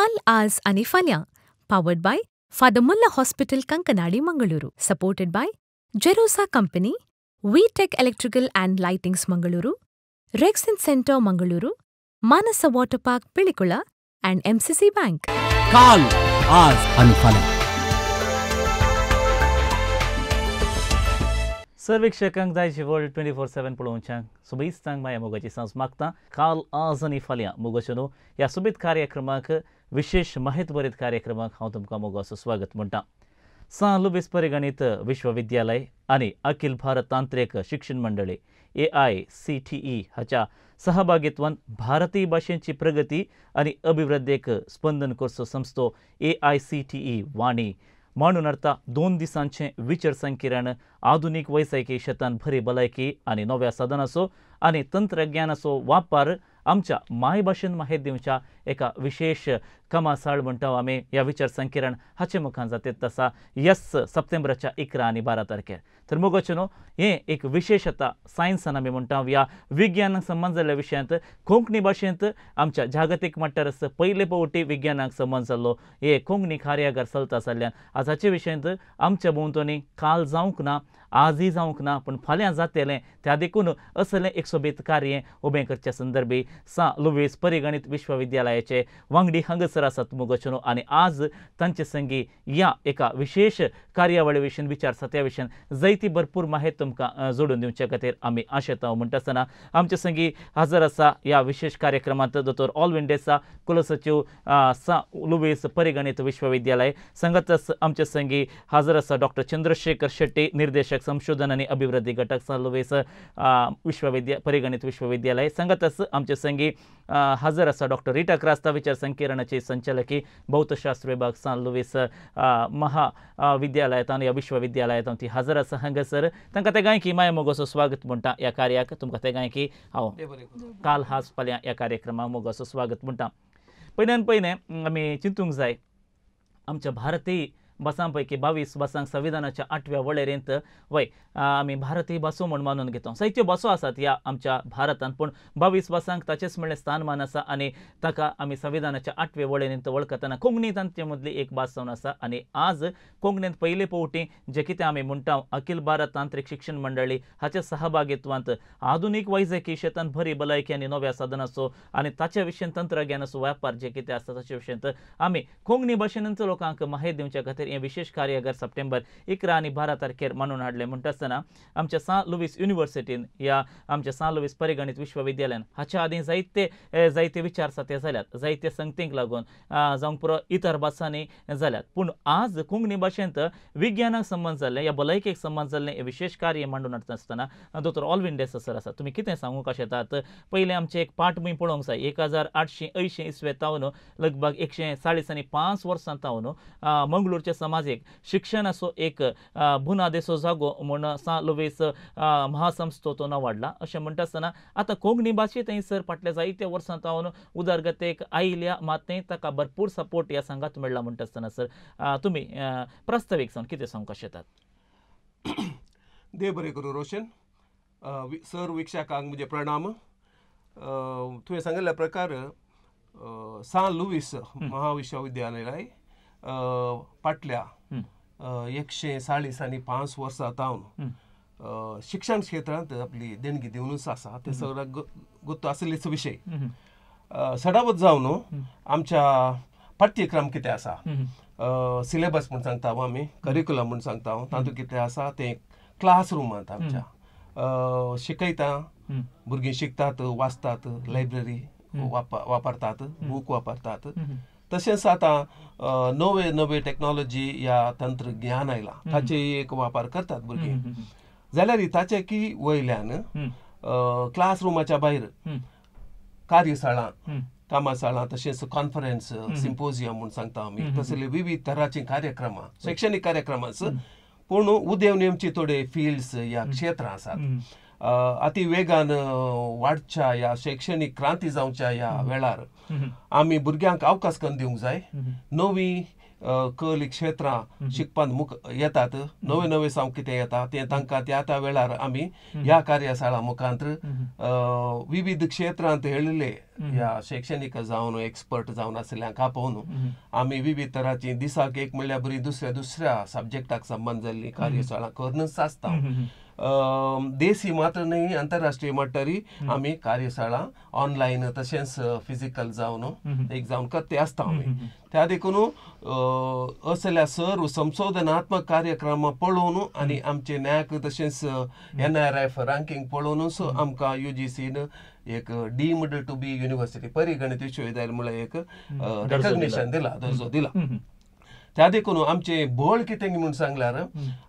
काल, आज आनी फाल्यां, powered by Father Muller hospital, Kankanady, Mangaluru, supported by Gerosa company, V Tech electrical and lightings Mangaluru, Rexin centre Mangaluru, Manasa water park Pilikula and MCC bank. काल, आज आनी फाल्यां. Sir वीक्षकांक दायज world 24/7 पळोवच्यांक सुबेस्तांक माया मोगाची सांज मागता. काल, आज आनी फाल्यां मोगाचो न्हू ह्या सोबीत कार्यक्रमाक, विशेष माहितभरीत कार्यक्रमाक हांव तुमकां मोगाचो स्वागत म्हणटा. सां लुवीस परिगणीत विश्वविद्यालय आनी अखिल भारत तांत्रिक शिक्षण मंडळी AICTE हाच्या सहभागित्वान भारतीय भाशेची प्रगती आनी अभिवृद्धीक स्पंदन करचो संस्थो AICTE वाणी मांडून हाडटा 2 दिसांचें विचार संकिरण आधुनीक वैजकी शेतान बरी भलायकी आनी नव्या साधनाचो आनी तंत्रज्ञानाचो वापर आमच्या मायभाशेन माहिती दिवच्या एका विशेष कमासाळ म्हणटा आमी ह्या विचार संकिरण हाचे मुखार जाता तसा यस सप्टेंबराच्या 11 आनी 12 तारखेर. तर मोगाचें न्हू हें एक विशेश आतां सायन्सान आमी म्हणटा ह्या विज्ञानाक संबंद जाल्ल्या विशयांत कोंकणी भाशेंत आमच्या जागतीक मट्टार पयले फावटी विज्ञानाक संबंद जाल्लो हे कोंकणी कार्यागार चलता जाल्ल्यान आज हाचे विशयांत आमच्या भोंवतणी काल जावंक ना, आजय जावंक ना, पूण फाल्यां जातलें. त्या देखून असलें एक सोबीत कार्य उबें करच्या संदर्भी सां लुवीस परिगणीत विश्वविद्यालयाचे वांगडी हांगासर आसात मोगाचें न्हू आनी आज तांचे संगी ह्या एका विशेष कार्यावळी विशीं विचार सत्या विशीं जायती भरपूर माहिती तुमकां जोडून दिवचे खातीर आमी आशेता. म्हणटा आसतना आमचे संगी हजर आसा ह्या विशेष कार्यक्रमांत दोतोर ऑलविन डेसा, कुलसचीव सां लुवीस परिगणीत विश्वविद्यालय. संगतच आमचे संगी हजर आसा डॉक्टर चंद्रशेखर शेट्टी, निर्देशक संशोधन आनी अभिवृद्धी घटक सां लुवीस परिगणीत विश्वविद्यालय. संगतच आमचे संगी हजर आसा डॉक्टर रिटा क्रास्ता, विचार संकिरणाचे संचालकी भौतशास्त्र विभाग सां लुवीस महाविद्यालयांत ह्या विश्वविद्यालयांत ती हजर आसा हांगासर. तांकां ते गायकी माया मोगाचो स्वागत म्हणटा ह्या कार्याक. तुमकां ते गायकी हांव काल हाज फाल्यां ह्या कार्यक्रमाक मोगाचो स्वागत म्हणटा. पयल्यान पयलें आमी चिंतूंक जाय आमच्या भारतीय भासां पैकी 22 भासांक संविधानाच्या 8व्या वळेरेंत वय आमी भारतीय भासो म्हूण मानून घेता. जायत्यो भासो आसात ह्या आमच्या भारतांत, पूण 22 भासांक ताचेच म्हणलें स्थानमान आसा आनी ताका आमी संविधानाच्या 8वे वळेरेंत वळखतना कोंकणी तांचे मदली एक भास जावन आसा. आनी आज कोंकणींत पयले फावटी जें कितें आमी म्हणटा अखिल भारत तांत्रिक शिक्षण मंडळी हाच्या सहभागित्वांत आधुनीक वैजकी शेतान बरी भलायकी आनी नव्या साधनाचो आनी ताच्या विशयन तंत्रज्ञानाचो व्यापार जे कितें आसा ताचे विशयंत आमी कोंकणी भाशेनच लोकांक माहिती दिवच्या खातीर हें विशेष कार्यागार सप्टेंबर 11 आनी 12 तारखेर मानून हाडलें. म्हणटा आसतना आमच्या सां लुवीस युनिव्हर्सिटीन ह्या आमच्या सां लुवीस परिगणीत विश्वविद्यालयान हाच्या आदीं जायते जायते विचार साते जाल्यात, जायते संगतींक लागून जावंक पुरो इतर भासांनी जाल्यात, पूण आज कोंकणी भाशेंत विज्ञानाक संबंद जाल्लें ह्या भलायकेक संबंद जाल्लें हें विशेष कार्य मांडून हाडटा आसतना दोतोर ऑलविन डेसा सर आसा. तुमी कितें सांगूंक शेतात? पयलें आमचें एक पाठभूंय पळोवंक जाय. 1880 इस्वे तावन लगभग 140 आनी 5 वर्सां तावन मंगळूरच्या समाजीक शिक्षणाचो एक बुनादेचो जागो म्हूण सां लुवीस महासंस्थो तो नांव वाडला. अशें म्हणटा आसतना आतां कोंकणी भाशे थंयसर फाटल्या जायत्या वर्सां तावन उदरगतेक आयल्या, मात ताका भरपूर सपोर्ट ह्या संघात मेळ्ळा. म्हणटा आसतना सर तुमी प्रस्तावीक जावन कितें सांगूंक शेतात? देव बरें करूं रोशन. सर वीक्षकांक म्हजें प्रणाम. तुवें सांगिल्ल्या प्रकार सां लुवीस महाविश्वविद्यालय फाटल्या 140 आनी 5 वर्सां तावन शिक्षण क्षेत्रांत आपली देणगी दिवनूच आसा. ते सगळ्याक गोत्तो आशिल्लेच विशय सडावत जावन आमच्या पाठ्यक्रम कितें आसा, सिलेबस म्हूण सांगता आमी, करिकुलम म्हूण सांगता, तातूंत कितें आसा तें क्लासरुमांत आमच्या शिकयता, भुरगीं शिकतात, वाचतात, लायब्ररी वापरतात, बूक वापरतात. तशेंच आतां नवे नवे टॅक्नोलॉजी या तंत्रज्ञान आयलां ताचे एक वापर करतात भुरगीं. जाल्यार ताचे की वयल्यान क्लासरुमाच्या भायर कार्यशाळा, कामाशाळा, तशेंच कॉन्फरन्स, सिम्पोजियम म्हूण सांगता आमी, तसले विविध तरांची कार्यक्रमां, शैक्षणीक कार्यक्रमां. पूण उदेवन येवची थोडे फिल्ड्स या क्षेत्रां आसात अति वेगान वाडच्या ह्या शैक्षणीक क्रांती जावच्या ह्या वेळार आमी भुरग्यांक अवकाश करून दिवंक जाय. नवी कली क्षेत्रां शिकपान मुख येतात नवे नवे साव कितें येता तें तांकां त्या त्या वेळार आमी ह्या कार्यशाळा मुखांत विविध क्षेत्रांत हेळिल्ले ह्या शैक्षणीक जावन एक्सपर्ट जावन आशिल्ल्यांक आपोवन आमी विविध तराची दिसाक एक म्हणल्यार बरी दुसऱ्या दुसऱ्या सब्जेक्टाक संबंद जाल्ली कार्यशाळा करूनच आसता. देशी मात्र न्ही आंतरराष्ट्रीय मट्टारी आमी कार्यशाळा ऑनलायन तशेंच फिजिकल जावन एक जावन करते आसता आमी. त्या देखून असल्या सर्व संशोधनात्मक कार्यक्रम पळोवन आनी आमचे नॅक तशेंच NIRF ranking पळोवनूच आमकां UGCन एक डीम्ड टू बी युनिव्हर्सिटी परिगणित विश्वविद्यालय म्हळ्यार एक रेकग्निशन दिला, दर्जो दिला. त्या देखून आमचे बळ कितें म्हूण सांगल्यार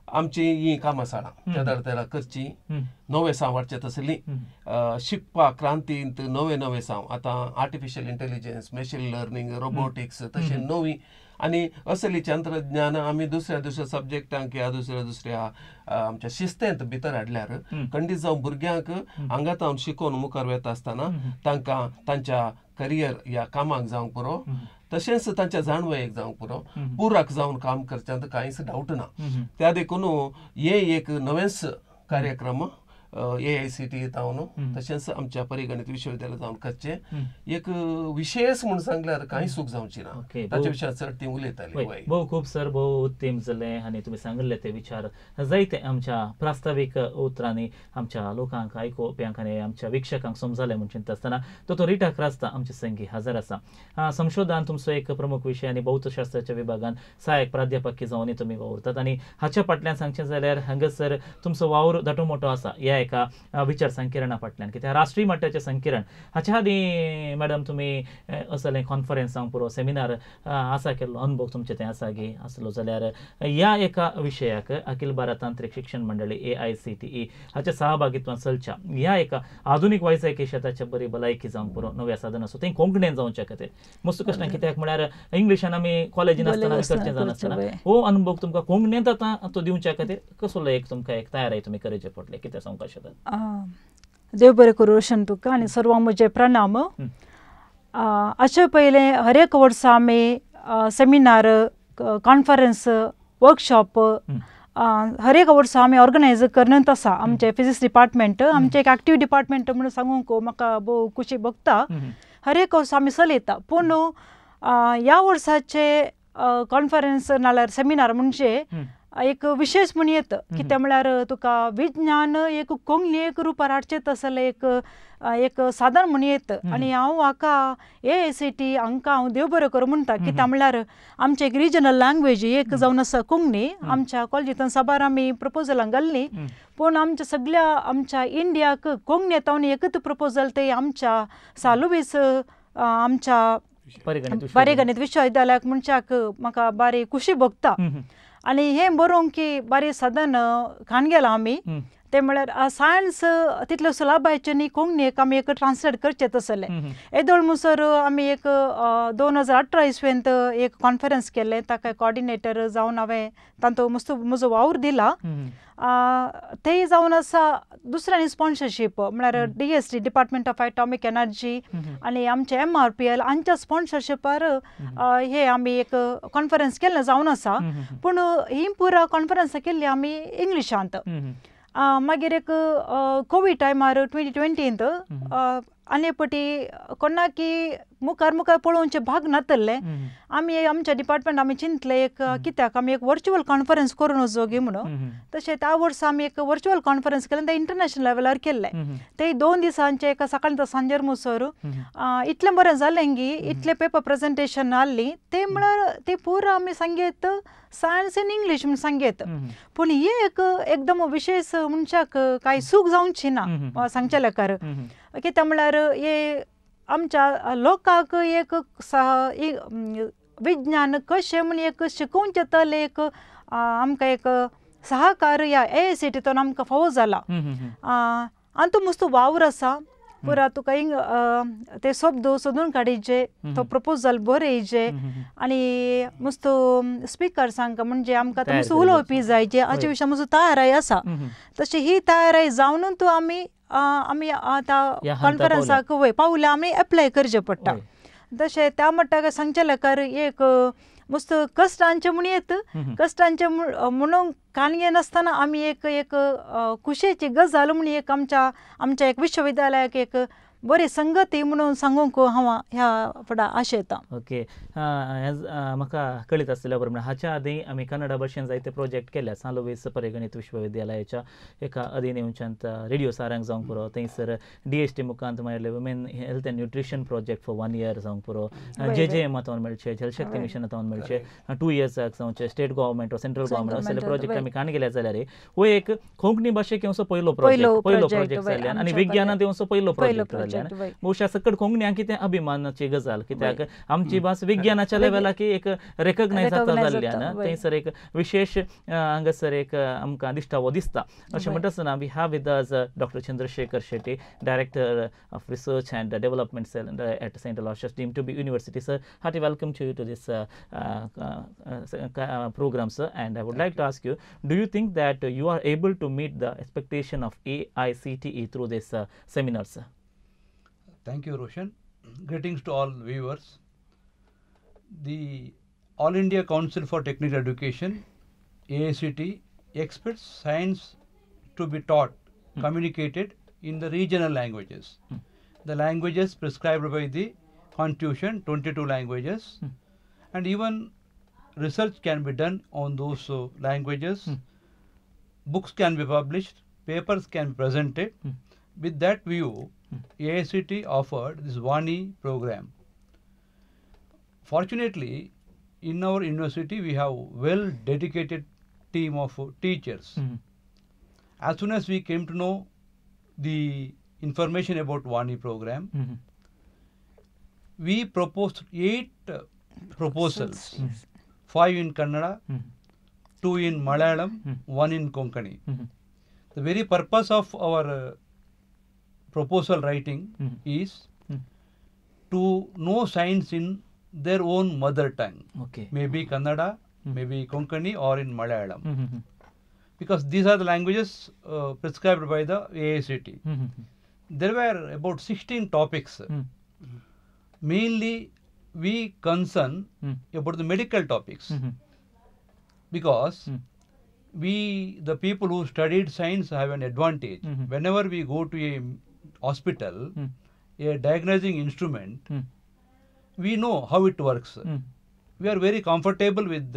आमची ही कामासाळां तेदार तेरा करची नवे साव वाडचे तसली शिकपाक क्रांतींत नवे नवे साव आतां artificial intelligence, machine learning, robotics तशें नवी आनी असली तंत्रज्ञान आमी दुसऱ्या दुसऱ्या सब्जेक्टांक ह्या दुसऱ्या दुसऱ्या आमच्या शिस्तेंत भितर हाडल्यार खंडीत जावन भुरग्यांक हांगा हांव शिकोवन मुखार वता आसतना तांकां तांच्या करियर ह्या कामाक जावंक पुरो, तशेंच तांच्या जाणवयेक जावंक पुरो, पुरक जावन काम करच्यांत कांयच डावट ना. त्या देखून हे एक नवेंच कार्यक्रम AICTE जावन तशेंच आमच्या परिगणित विश्वविद्यालय जावन करचें एक विशेष म्हूण सांगल्यार कांय चूक जावची ना. ताच्या विशयान चड ती उलयताली. भोव खूब सर, भोव उत्तम जालें आनी तुमी सांगिल्ले ते विचार जायते आमच्या प्रास्तावीक उतरांनी आमच्या लोकांक आयकुप्यांक आनी आमच्या वीक्षकांक समजलें म्हूण चिंतता आसतना दोतोर रिटा क्रास्ता आमचे संगी हजर आसा. संशोधन तुमचो एक प्रमुख विशय आनी भौतशास्त्राच्या विभागान सहायक प्राध्यापक जावन तुमी वावुरतात आनी हाच्या फाटल्यान सांगचें जाल्यार हांगासर तुमचो वावर धाटो मोटो आसा ह्या एका विचार संकिरणा फाटल्यान, कित्याक राष्ट्रीय मट्टाचें संकिरण हाच्या आदीं मॅडम तुमी असलें कॉन्फरन्स जावंक पुरो सेमिनार आसा केल्लो अनुभव तुमचें तें आसा गी आसलो जाल्यार ह्या एका विशयाक अखिल भारत तांत्रिक शिक्षण मंडळी AICTE हाच्या सहभागित्वान चलच्या ह्या एका आधुनीक वैजकी शेताच्या बरी भलायकी जावंक पुरो नव्या साधन आसो तें कोंकणीन जावच्या खातीर मस्त कशें, कित्याक म्हळ्यार इंग्लिशान आमी कॉलेजीन आसतना करचें जानासतना हो अनुभव तुमकां कोंकणींत आतां तो दिवच्या खातीर कसलो एक तुमकां एक तयारी तुमी करची पडली, कितें सांगपाक शकता? देव बरें करूं रोशन तुका आनी सर्वांक म्हजें प्रणाम. हाचे पयलें हर एक वर्सा आमी सेमिनार, कॉन्फरन्स, वर्कशॉप हर एक वर्सा आमी ऑर्गनायज करनत आसा. आमचे फिजिक्स डिपार्टमेंट आमचें एक एक्टीव डिपार्टमेंट म्हणून सांगूंक म्हाका भोव खुशी भोगता. हर एक वर्सा आमी चलयता, पूण ह्या वर्साचे कॉन्फरन्स नाल्यार सेमिनार म्हणजे एक विशेष म्हूण येता. कितें म्हळ्यार तुका विज्ञान एक कोंकणी एक रुपार हाडचें तसलें एक एक साधन म्हूण येता. आनी हांव हाका AICTE हांकां हांव देव बरें करूं म्हणटा. कित्याक म्हळ्यार आमची एक रिजनल लँग्वेज एक जावन आसा कोंकणी. आमच्या कॉलेजींतल्यान साबार आमी प्रपोजलां घाल्लीं, पूण आमच्या सगळ्या आमच्या इंडियाक कोंकणी येता एकच प्रपोजल ते आमच्या सालुवीस आमच्या परिगणित विश्वविद्यालयाक म्हणच्याक म्हाका बारी खुशी भोगता. आनी हें बरोवंक की बारी साधन खाण गेलां आमी, तें म्हळ्यार सायन्स तितल्यो सुलाभायचें न्ही कोंकणीक आमी एक ट्रान्सलेट करचें तसलें. येदोळ म्हणसर आमी एक 2018 इसवेंत एक कॉन्फरन्स केल्लें, ताका कॉर्डिनेटर जावन हांवें तांचो मस्त म्हजो वावर दिला. तेय जावन आसा दुसऱ्यांनी स्पॉन्सरशीप म्हळ्यार DST department of atomic energy आनी आमचे MRPL हांच्या स्पॉन्सरशिपार हे आमी एक कॉन्फरन्स केल्लें जावन आसा. पूण ही पुरा कॉन्फरन्स केल्ली आमी इंग्लिशांत. मागीर एक कोवीड टायमार 2020 आनी पटी कोणाकी मुखार मुखार पळोवचे भाग नातल्ले आमी आमच्या डिपार्टमेंट आमी चिंतले एक कित्याक आमी एक वर्च्युअल कॉन्फरन्स करून वचोगी म्हणून. तशें त्या वर्सा आमी एक वर्च्युअल कॉन्फरन्स केलें, तें इंटरनॅशनल लेवलार केल्लें. ते 2 दिसांचे एका सकाळी तो सांजेर मुसर इतलें बरें जालें की इतलें पेपर प्रेजेंटेशन आहली ते म्हळ्यार ते पुरा आमी सांगेत सायन्स इन इंग्लीश म्हूण सांगेत. पूण हे एक एकदम विशेष मनशाक कांय सूख जावची ना सांगचे लेखार, कित्याक म्हळ्यार हे आमच्या लोकांक एक विज्ञान कशें म्हूण एक शिकोवचें तलें एक आमकां एक सहकार ह्या AICTE आमकां फावो जाला. आनी तो मस्त वावर आसा पुरा तुका ते शब्द सोदून काडीचे, तो प्रपोजल बरयचे आनी मस्त स्पिकर सांग म्हणजे आमकां मस्त उलोवपी जायचे हाचे विशय मस्त तयाराय आसा. तशी ही तयाराय जावन तूं आमी आमी आतां कॉन्फरन्साक वय पावल्या आमी एप्लाय करचें पडटा. तशें त्या मट्टाक सांगचें लेखार एक मस्त कश्टांचें म्हूण येत कश्टांचें म्हणून कान नासतना आमी एक एक खुशयेची गजाल म्हूण एक आमच्या आमच्या एक विश्वविद्यालयाक एक बरी संगती म्हणून सांगूंक हांव ह्या फुडें आशेता. ओके, म्हाका कळीत आसलेल्या प्रमाणे हाच्या आदीं आमी कन्नडा भाशेन जायते प्रोजेक्ट केल्या सान लुईस परिगणीत विश्वविद्यालयाच्या एका अधीन येवच्यांत रेडियो सारंग जावंक पुरो, थंयसर DHT मुखांत मागीर women health and nutrition project for 1 year जावंक पुरो, JJM तावन मेळचे, जलशक्ती मिशन तावन मेळचे 2 इयर्साक जावचे, स्टेट गव्हर्मेंट सेंट्रल गव्हर्मेंट असले प्रोजेक्ट आमी काण केल्या जाल्यार हो एक कोंकणी भाशेक येवचो पयलो प्रोजेक्ट जाल्ल्यान आनी विज्ञानांत येवचो पयलो प्रोजेक्ट जाल्ल्यान बहुशा सकट कोंकण्यांक कितें अभिमानाची गजाल, कित्याक आमची भास विज्ञानाच्या लेवलाक एक रेकग्नायज जाता जाल्ल्यान थंयसर एक विशेश हांगासर एक आमकां दिश्टावो दिसता. अशें म्हणटा आसतना we have with us doctor Chandrashekhar Shetty, director of research and development cell at Saint Aloysius deemed to be university. Sir, hearty welcome to you to this program, sir. And I would like to ask you, do you think that you are able to meet the expectation of AICTE through this seminar, sir? Thank you, Roshan. Greetings to all viewers. The All India Council for Technical Education, AICTE, expects science to be taught, communicated in the regional languages. The languages prescribed by the Constitution, 22 languages, and even research can be done on those languages. Books can be published, papers can be presented. With that view, AICTE offered this Vani program. Fortunately, in our university, we have well dedicated team of teachers. As soon as we came to know the information about Vani program, we proposed 8 proposals, 5 in Kannada, 2 in Malayalam, 1 in Konkani. The very purpose of our proposal writing is to know science in their own mother tongue. Okay. Maybe Kannada, maybe Konkani or in Malayalam. Because these are the languages prescribed by the AICTE. There were about 16 topics. Mainly we concern about the medical topics. Because we, the people who studied science, have an advantage. Whenever we go to a hospital, a diagnosing instrument, we know how it works. We are very comfortable with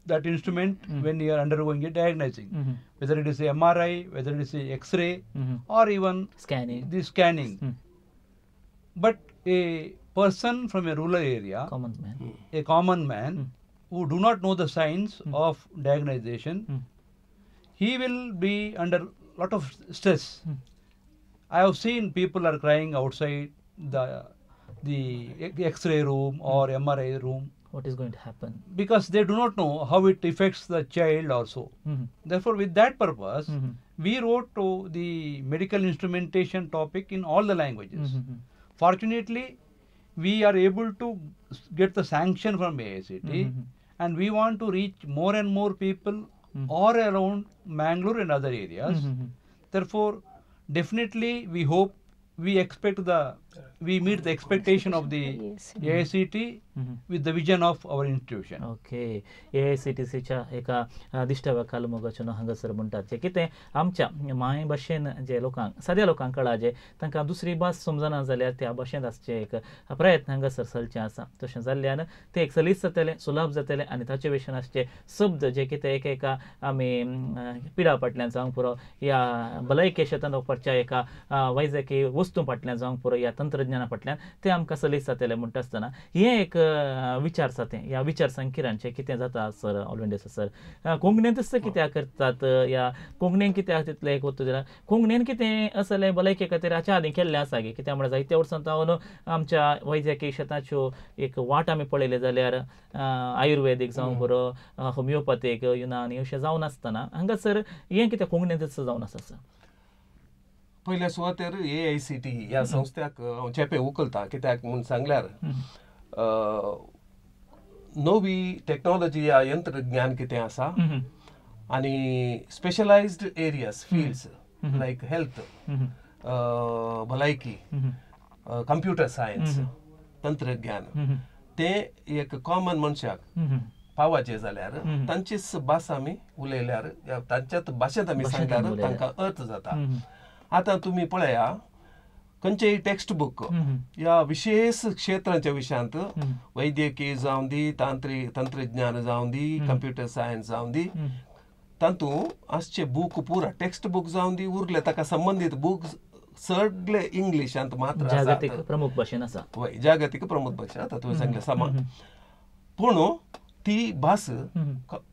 that instrument when you are undergoing a diagnosing, whether it is a MRI, whether it is a X-ray, or even scanning. The scanning. But a person from a rural area, common man. A common man who do not know the science of diagnosation, he will be under lot of stress. I have seen people are crying outside the X-ray room or MRI room. What is going to happen? Because they do not know how it affects the child also. Therefore, with that purpose, we wrote to the medical instrumentation topic in all the languages. Fortunately, we are able to get the sanction from AICTE, and we want to reach more and more people all around Mangalore and other areas. Therefore, definitely we hope, we expect we meet the expectation of the AICTE with the vision of our institution. Okay, AICTEच्या एका दिश्टाव्या खाल मोगाचें हांगासर म्हणटात जें कितें आमच्या माय भाशेन जे लोकांक साद्या लोकांक कळा जे तांकां दुसरी भास समजना जाल्यार त्या भाशेंत आसचें एक प्रयत्न हांगासर चलचें आसा. तशें जाल्ल्यान तें एक सलीस जातलें, सुलभ जातलें आनी ताचे विशीं आसचे शब्द जे कितें एक एका आमी पिडा फाटल्यान जावंक पुरो ह्या भलायकी शेतान वचपाच्या एका वैजकी वस्तू फाटल्यान जावंक पुरो ह्या तंत्रज्ञाना फाटल्यान ते आमकां सलीस जातलें म्हणटा आसतना हें एक विचार जाते. ह्या विचार संकिरांचें कितें जाता सर, ऑल इंडिया सर, कोंकणींतच कित्याक करतात या कोंकणीन कित्याक तितलें एक वस्तू दिला, कोंकणीन कितें असलें भलायके खातीर हाच्या आदीं केल्लें आसा गे? कित्याक म्हळ्यार जायते वर्सां जावन आमच्या वैजकी शेताच्यो एक वाट आमी पळयली जाल्यार आयुर्वेदीक जावंक बरो, होमिओपॅथीक, युनानी अशें जावन आसतना हांगासर हें कितें कोंकणींतच जावन आसा सर? पयल्या सुवातेर AICTE ह्या संस्थ्याक हांव चेपे उखलता, कित्याक म्हूण सांगल्यार नवी टॅक्नोलॉजी या यंत्रज्ञान कितें आसा आनी specialised areas fields like health, भलायकी, कंप्युटर सायन्स, तंत्रज्ञान ते एक कॉमन मनशाक पावाचें जाल्यार तांचीच भास आमी उलयल्यार तांच्याच भाशेंत आमी सांगल्यार तांकां अर्थ जाता. आतां तुमी पळया खंयचेय टेक्स्ट बूक ह्या विशेश क्षेत्रांच्या विशयांत वैद्यकीय जावं दी, तंत्रज्ञान जावं दी, कंप्युटर सायन्स जावं दी, तातूंत आसचे बूक पुरा टेक्स्ट बूक जावं दी उरले ताका संबंदीत बूक सगळे इंग्लिशांत मात्र जागतीक प्रमुख भाशेन आसा. वय, जागतीक प्रमुख भाशेन आतां तुवें सांगलें समा. पूण ती भास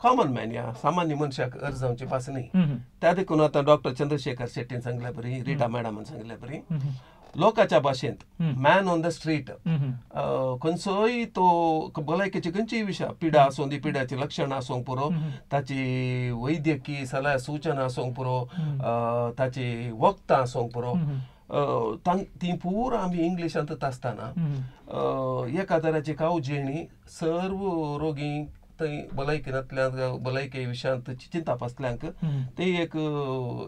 कॉमन मॅन ह्या सामान्य मनशाक अर्ज जावची भास न्ही. त्या देखून आतां डॉक्टर चंद्रशेखर शेट्टीन सांगल्या बरी, रिटा मॅडमान सांगल्या बरी, लोकांच्या भाशेंत मॅन ऑन the street खंयचोय तो भलायकेची खंयचीय विशय, पिडा आसूं दी, पिड्याची लक्षणां आसूंक पुरो, ताची वैद्यकीय सलाह सुचना आसूंक पुरो, ताची वखदां आसूंक पुरो, ती पुरा आमी इंग्लिशांतच आसतना एका तराची कावजेणी सर्व रोगी थंय भलायकेंतल्यान भलायके विशयांत चिंतप आसल्यांक ते एक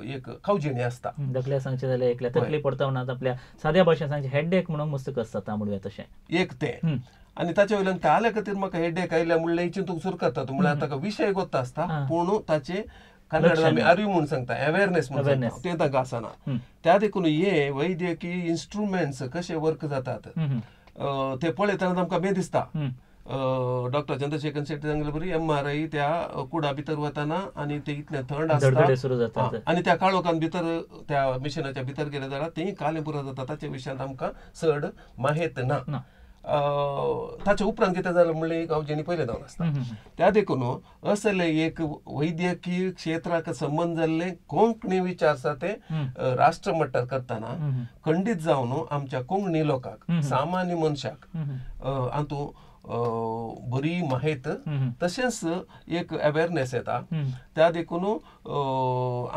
एक कावजेणी आसता. धाकल्या सांगचें जाल्यार एकल्या तकली पडटा म्हणून आपल्या साद्या भाशेन सांगचें हेडेक म्हणून मस्त आसता म्हणूया तशें एक तें. आनी ताचे वयल्यान काल्या खातीर म्हाका हेडेक आयल्या म्हणल्यार चिंतूंक सुरू करता तूं, म्हणल्यार ताका विशय गोत्ता आसता पूण ताचे कन्नड आमी अरिव म्हूण सांगता, अवेरनेस म्हूण सांगता, तें तांकां आसना. त्या देखून हे वैद्यकीय इन्स्ट्रुमेंट्स कशे वर्क जातात ते पळयतना आमकां बे दिसता. डॉक्टर चंद्रशेखर शेट्टी सांगले बरी MRI त्या कुडा भितर वतना आनी ते इतलें थंड आसता आनी त्या काळोखान भितर त्या मिशनाच्या भितर गेले जाल्यार तें कालें पुरो जाता. ताच्या विशयांत आमकां चड माहेत ना. ताच्या उपरांत कितें जालें म्हणलें गांवजेणी पयलें जावन आसता. त्या देखून असले एक वैद्यकीय क्षेत्राक संबंद जाल्ले कोंकणी विचार आसा ते राष्ट्रमट्टार करतना खंडीत जावन आमच्या कोंकणी लोकांक सामान्य मनशाक हातूंत बरी माहित तशेंच एक अवेरनेस येता. त्या देखून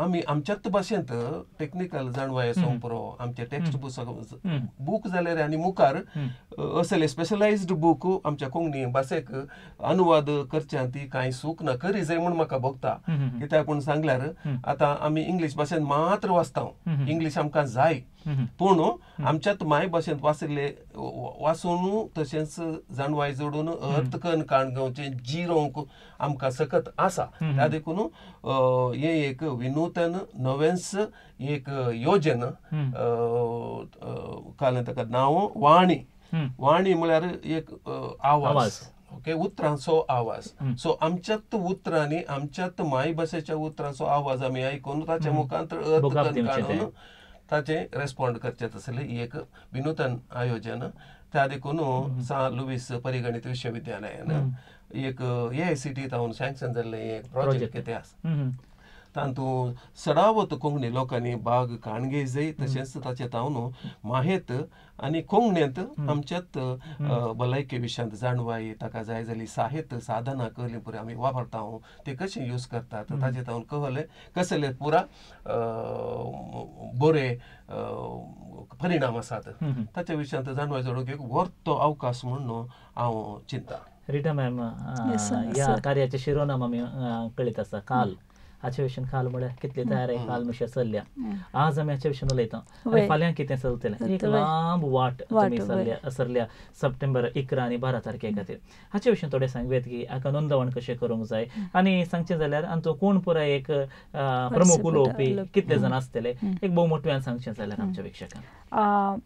आमी आमच्याच भाशेंत टेक्निकल जाणवाय आसूंक पुरो, आमचे टेक्स्ट बूक जाल्यार आनी मुखार असले स्पेशलायज्ड बूक आमच्या कोंकणी भाशेक अनुवाद करच्यान ती कांय चूक ना करी जाय म्हूण म्हाका भोगता. कित्याक म्हूण सांगल्यार आतां आमी इंग्लीश भाशेंत मात्र वाचता, इंग्लीश आमकां जाय पूण आमच्याच माय भाशेंत वाचिल्ले वाचून तशेंच जाणवाय जोडून अर्थ करून काण घेवचें जिरोवंक आमकां सकत आसा. त्या देखून हें एक विनूतन नवेंच एक योजन काल ताका नांव वाणी. वाणी म्हळ्यार एक आवाज, ओके, उतरांचो आवाज. सो आमच्याच उतरांनी आमच्याच मायभाशेच्या उतरांचो आवाज आमी आयकून ताच्या मुखांत अर्थ करून काडून ताचें रेस्पॉन्ड करचें तसलें एक विनूतन आयोजन. त्या देखून सां लुवीस परिगणीत विश्वविद्यालयान एक AICTE तावन सँक्शन जाल्लें एक प्रोजेक्ट कितें आसा तातूंत सडावत कोंकणी लोकांनी भाग काणगे जाय तशेंच ताचे तावन माहेत आनी कोंकणींत आमच्याच भलायके विशयांत जाणवाय ताका जाय जाली साहित्य साधनां कहली पुराय आमी वापरता ते कशें यूज करतात ताचे तावन कहले कसले पुरा बरे परिणाम आसात ताच्या विशयांत जाणवाय जोडूंक एक व्हडलो अवकाश म्हणून हांव चिंता. रिटा मॅम, ह्या कार्याचे शिरोनाम आमी कळीत आसा काल. हाचे विशीं काल म्हळ्यार कितली तयारी काल मिशे चल्ल्या, आज आमी हाचे विशीं उलयता आनी फाल्यां कितें चलतलें, एक लांब वाट तुमी सरल्या सप्टेंबर 11 आनी 12 तारखे खातीर. हाचे विशीं थोडें सांगूयात की हाका नोंदवण कशें करूंक जाय आनी सांगचें जाल्यार आनी कोण पुराय एक प्रमुख उलोवपी कितले जाण आसतले एक भोव मोठ्यान सांगचें जाल्यार आमच्या प्रेक्षकांक.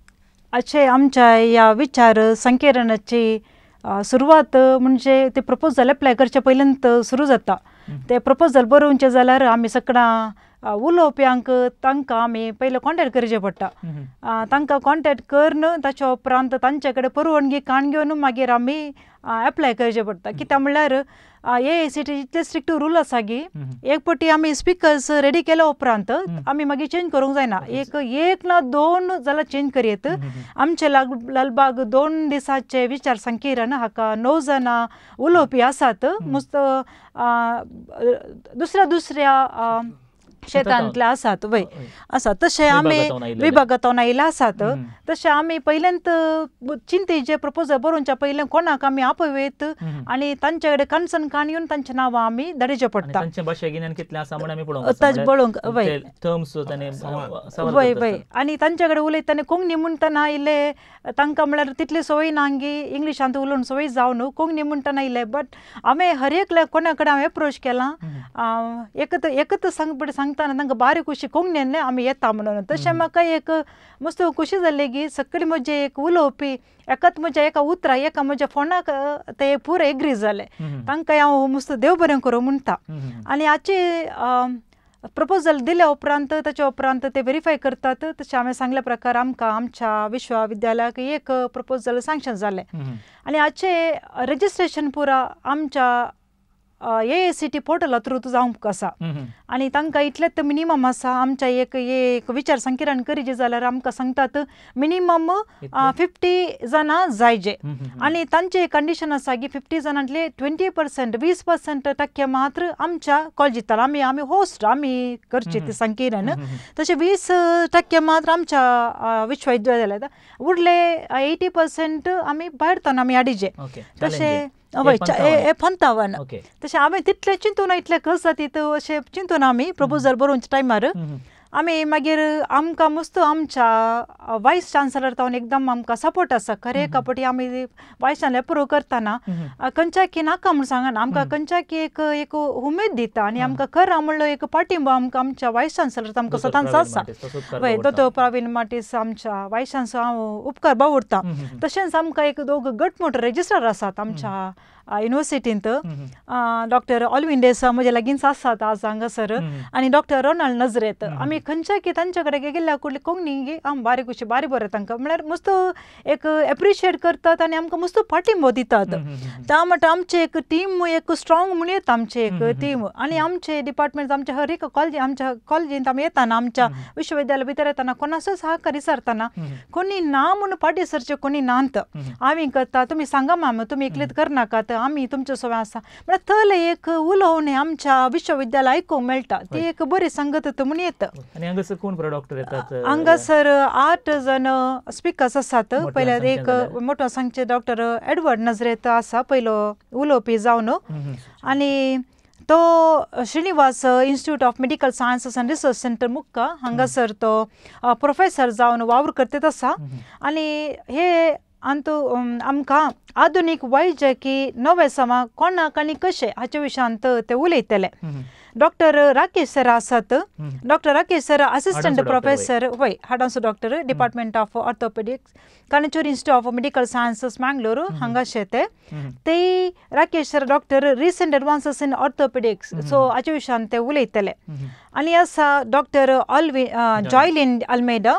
अशें आमच्या ह्या विचार संकिर्णाची सुरवात म्हणजे ते प्रपोजल एप्लाय करचे पयलींत सुरू जाता. ते प्रपोजल बरोवचें जाल्यार आमी सगळ्यां उलोवप्यांक तांकां आमी पयलें कॉन्टेक्ट करचें पडटा. तांकां कॉन्टेक्ट करून ताच्या उपरांत तांचे कडेन परवानगी काण घेवन मागीर आमी एप्लाय करचें पडटा. कित्याक म्हणल्यार AICTE इतले स्ट्रिक्ट रूल आसा की एक पटी आमी स्पिकर्स रेडी केल्या उपरांत आमी मागीर चेंज करूंक जायना. एक एक ना दोन जाल्यार चेंज करयत. आमचे लालबाग 2 दिसाचे विचार संकिर्ण हाका 9 जाणां उलोवपी आसात. मुस्त दुसऱ्या दुसऱ्या शेतांतले आसात वय आसा तशें आमी विभागांत आयिल्ले आसात. तशें आमी पयल्यांत चिंतेचे प्रपोजल बरोवच्या पयलें कोणाक आमी आपयत आनी तांचे कडेन कन्सर्न काण येवन तांचें नांवां आमी धाडचें पडटा. पळोवंक वय वय वय आनी तांचे कडेन उलयतना कोंकणी म्हणटना इल्ले तांकां म्हळ्यार तितली संवय ना गी इंग्लिशांत उलोवन संवय जावन कोंकणी म्हणटना इल्ले बट हांवें हर एकल्या कोणा कडेन हांवें एप्रोच केलां एकत एकत सांग सांगतना तांकां बारीक खुशी कोंकणीन आमी येता म्हणून. तशें म्हाका एक मस्त खुशी जाली की सगळी म्हजे एक उलोवपी एकाच म्हज्या एका उतरा एका म्हज्या फोनाक ते पुरे एग्री जाले. तांकां हांव मस्त देव बरें करूं म्हणटा. आनी हाचे प्रपोजल दिल्या उपरांत ताच्या उपरांत ते वेरीफाय करतात. तशें हांवें सांगल्या प्रकार आमकां आमच्या विश्वविद्यालयाक एक प्रपोजल सँक्शन जालें आनी हाचें रजिस्ट्रेशन पुरा आमच्या AICTE पोर्टला थ्रू जावंक आसा आनी तांकां इतलेंच मिनिमम आसा. आमच्या एक एक विचार संकिरण करीजे जाल्यार आमकां सांगतात मिनिमम 50 जाणां जायजे आनी तांचें कंडिशन आसा की 50 जाणांतले 20% 20% टक्के मात्र आमच्या कॉलेजींतल्यान आमी आमी होस्ट आमी करची ती संकिरण. तशें 20% मात्र आमच्या विश्वविद्यालयांत उरले 80% आमी भायर तावन आमी हाडीजे. तशें हय 55. तशें हांवें तितलें चिंतून इतलें कस जाता अशें चिंतून आमी प्रपोजल बरोवच्या टायमार आमी मागीर आमकां मस्त आमच्या वायस चान्सलर तावन एकदम आमकां सपोर्ट आसा. खरें एका फावटी आमी वायस चान्सलर एप्रूव करतना खंयच्या की नाका म्हूण सांगना, आमकां खंयच्या की एक एक उमेद दिता आनी आमकां करा म्हणलो एक पाठिंबो आमकां आमच्या वायस चान्सलर आमकां सदांच आसा. वय दोतोर प्रवीण मार्टीस आमच्या वायस चान्सलर हांव उपकार बावडटा. तशेंच आमकां एक दोग घटमूट रजिस्ट्रार आसात आमच्या युनिवर्सिटींत, डॉक्टर ऑलविन डेसा म्हजे लागींच आसात आज हांगासर आनी डॉक्टर रोनाल्ड नजरेत. आमी खंयच्या की तांच्या कडेन गेल्ल्या कुडली कोंकणी आम बारीक कशी बारी बरें तांकां म्हळ्यार मस्त एक एप्रिशिएट करतात आनी आमकां मस्त पाठिंबो दितात. त्या म्हणटा आमची एक टीम एक स्ट्रॉंग म्हूण येता आमची एक टीम आनी आमचे डिपार्टमेंट आमच्या हर एक कॉलेज आमच्या कॉलेजींत आमी येताना आमच्या विश्वविद्यालय भितर येताना कोणाचो सहकार विचारतना कोणी ना म्हणून फाटीं सरचें कोणी नात आमी करता तुमी सांगा मॅम तुमी एकलेच करनाकात आमी तुमचे सोबत आसा म्हळ्यार थंय एक उलोवणें आमच्या विश्वविद्यालय आयकूंक मेळटा ती एक बरी संगत म्हूण येता. हांगासर कोण डॉक्टर येतात? हांगासर 8 जण स्पिकर्स आसात. पयले एक मोठो सांगचे डॉक्टर एडवर्ड नजरेत आसा पयलो उलोवपी जावन आनी तो Srinivas institute of medical sciences and research centre Mukka हांगासर तो प्रोफेसर जावन वावर करतात आसा आनी हे अंतू आमकां आधुनीक वैजकी नवे समा कोणाक आनी कशें हाचे विशयांत ते उलयतले. डॉक्टर राकेश सर आसात. Doctor Rakesh sir assistant professor वय हाडांचो doctor department of orthopaedics Kanachur institute of medical sciences Mangalore हांगाशे ते ते Rakesh sir doctor recent advances in orthopaedics so हाचे विशयांत ते उलयतले. आनी आसा doctor Alvi Joylin Almeida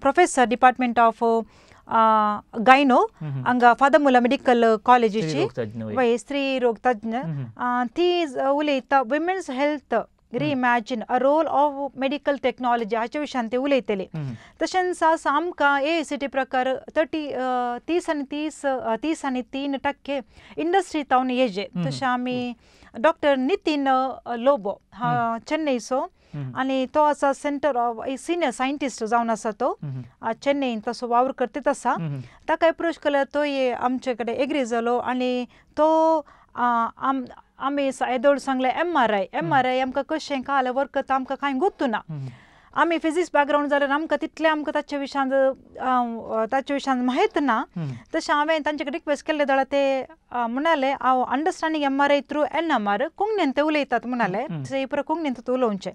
professor department of gyno हांगा फादर मेडिकल कॉलेजीची वय स्त्री रोग तज्ञ ती उलयता women's health reimagine a role of medical technology हाच्या विशयान ते उलयतले. तशेंच आसा आमकां AICTE प्रकार 30 आनी 30 आनी 3% इंडस्ट्री तावन येजे. तशें आमी डॉक्टर नितीन लोबो हा चेन्नईचो आनी तो आसा सेंटर ऑफ सिनियर सायंटिस्ट जावन आसा तो चेन्नईन तसो वावर करतात आसा. ताका एप्रोच केल्यार तो आमचे कडेन एग्री जालो आनी तो आमी येदोळ सांगलें MRI आमकां कशें काल वर्क करता आमकां कांय गोत्तू ना. आमी फिजिक्स बॅकग्रावंड जाल्यार आमकां तितलें आमकां ताचे विशयांत म्हायत ना. तशें हांवें तांचे कडेन रिक्वेस्ट केल्लें जाल्यार ते म्हणाले हांव अंडरस्टँडींग MRI through NMR कोंकणीन ते उलयतात म्हणाले तशें पुरो कोंकणीन उलोवचें.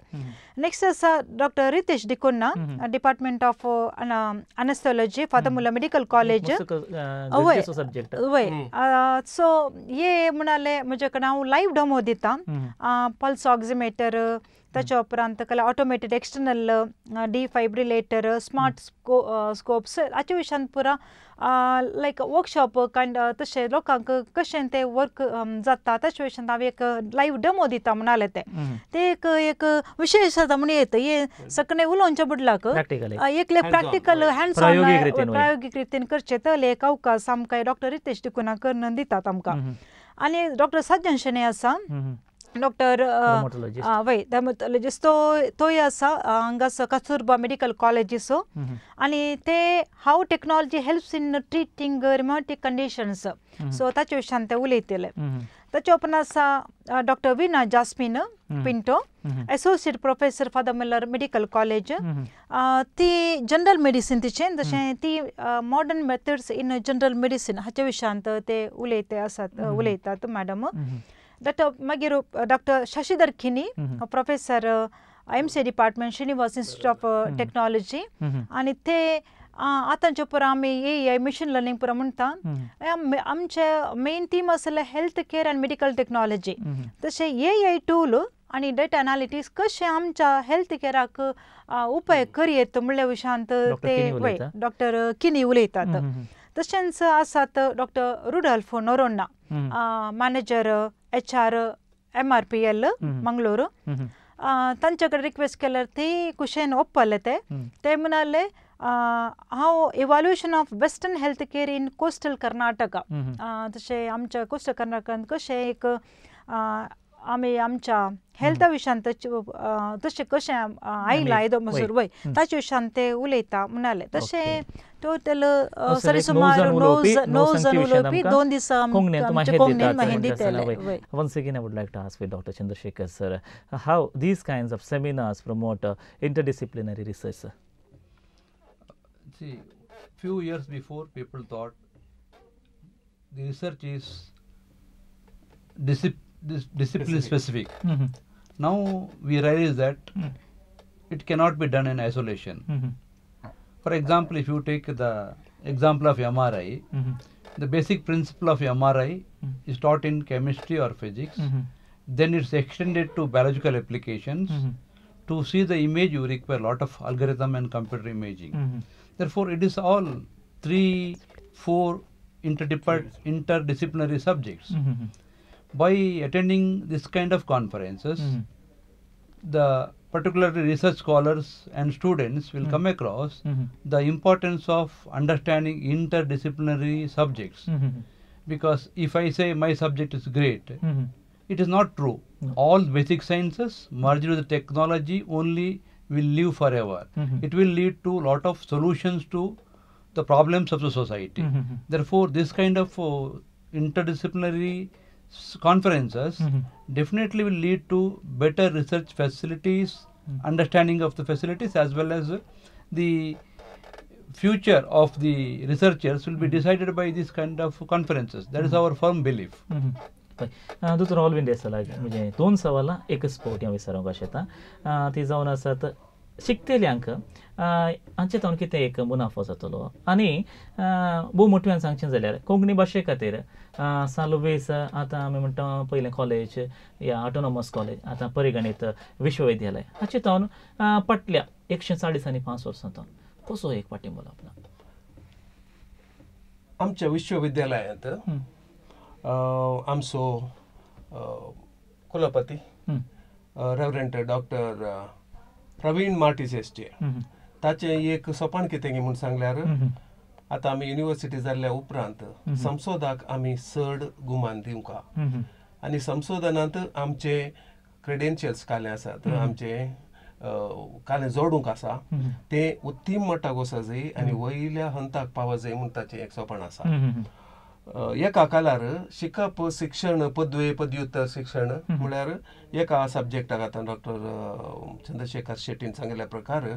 नेक्स्ट आसा doctor Ritesh D'Cunha department of anaesthesiology Father Muller medical college वय वय सो हे म्हणाले म्हजे कडेन हांव लायव्ह डेमो दिता पल्स ऑक्सिमीटर ताच्या उपरांत automated external defibrillator smart scopes हाचे विशयांत पुरा लायक वर्कशॉप कांयड तशें लोकांक कशें ते वर्क जाता ताचे विशयांत हांव एक लायव्ह डेमो दिता म्हणाले ते ते एक एक विशेश जाता म्हूण येता हे सगळें उलोवचें बदलाक एकले प्रॅक्टिकल हँड्स ऑन प्रायोगीक रितीन करचें तले एक अवकाश आमकां डॉक्टर रितेश डिकुन्हा करून दितात आमकां. आनी डॉक्टर सज्जन शणै आसा डॉक्टर वय डर्मेटोलॉजिस्ट तोय आसा हांगासर कस्तुरबा मेडिकल कॉलेजीचो आनी ते how technology helps in treating rheumatic conditions so ताचे विशयान ते उलयतले. ताचे उपरांत आसा doctor Veena Jasmine Pinto, associate professor Father Muller medical college. ती जनरल मेडिसीन तिचें, तशें ती modern methods in general medicine हाच्या विशयांत ते उलयते आसात, उलयतात मॅडम. डॉक्टर मागीर doctor Shashidhar Kini, professor M C department, Srinivas institute of technology आनी ते आतांचे पुरा आमी ए I machine learning पुरा म्हणटा. आमचे मेन थीम आसले health care and medical technology. तशें ए I tool आनी डेटा एनालिटिक्स कशें आमच्या हेल्थ केराक उपाय करयेत म्हणल्या विशयांत ते वय डॉक्टर किनी उलयतात. तशेंच आसात doctor Rudolf Noronha, manager H R M R P L Mangaluru. तांचे कडेन रिक्वेस्ट केल्यार ते कुशेन ओप्पले. ते ते म्हणाले हांव evaluation of western health care in coastal Karnataka. तशें आमच्या कोस्टल कर्नाटकांत कशें एक आमी आमच्या हेल्था विशयांत तशें कशें आयलां येदो मसूर वय ताचे विशयान ते उलयता म्हणाले. तशें टोटल सरी सुमार 9 जण उलोवपी 2 दीस कोंकणीन माहिती दितले. Once again, I would like to ask with Dr. Chandrasekhar sir, how these kinds of seminars promote interdisciplinary research, sir? See, few years before, people thought the research is discipline specific. Now we realize that it cannot be done in isolation. For example, if you take the example of MRI, the basic principle of MRI is taught in chemistry or physics. Then it's extended to biological applications. To see the image, you require a lot of algorithm and computer imaging. Therefore, it is all 3, 4 interdisciplinary subjects. By attending this kind of conferences, the particularly research scholars and students will come across the importance of understanding interdisciplinary subjects. Because if I say my subject is great, it is not true. No. All basic sciences merged with the technology only will live forever. It will lead to lot of solutions to the problems of the society. Therefore, this kind of interdisciplinary conferences definitely will lead to better research facilities, understanding of the facilities, as well as the future of the researchers will be decided by this kind of conferences. That is our firm belief. दोतोर ऑलविन देसालाक म्हणजे 2 सवालां एकच फावटी हांव विचारूंक आशेता. ती जावन आसात शिकतल्यांक हांचे तावन कितें एक मुनाफो जातलो आनी भोव मोठ्यान सांगचें जाल्यार कोंकणी भाशे खातीर सान लुईस आतां आमी म्हणटा पयलें कॉलेज या ऑटोनॉमस कॉलेज आतां परिगणीत विश्वविद्यालय हाचे तावन फाटल्या 140 आनी 5 वर्सां तावन कसो एक पाठिंबो लाबला आमच्या विश्वविद्यालयांत? आमचो कुलपती reverend doctor Praveen Martis S J ताचें एक सोपान कितें म्हूण सांगल्यार आतां आमी युनिवर्सिटी जाल्ल्या उपरांत संशोधाक आमी चड गुमान दिवंका आनी संशोधनांत आमचे क्रेडेन्शियल्स कालें आसात, आमचे कालें जोडूंक आसा, तें उत्तीम मट्टाक वचूंक जाय आनी वयल्या हंताक पावो जाय म्हूण ताचें एक सोपान आसा. एका काळार शिकप शिक्षण पदवे पदव्युत्तर शिक्षण म्हळ्यार एका सब्जेक्टाक आतां डॉक्टर चंद्रशेखर शेट्टीन सांगिल्ल्या प्रकार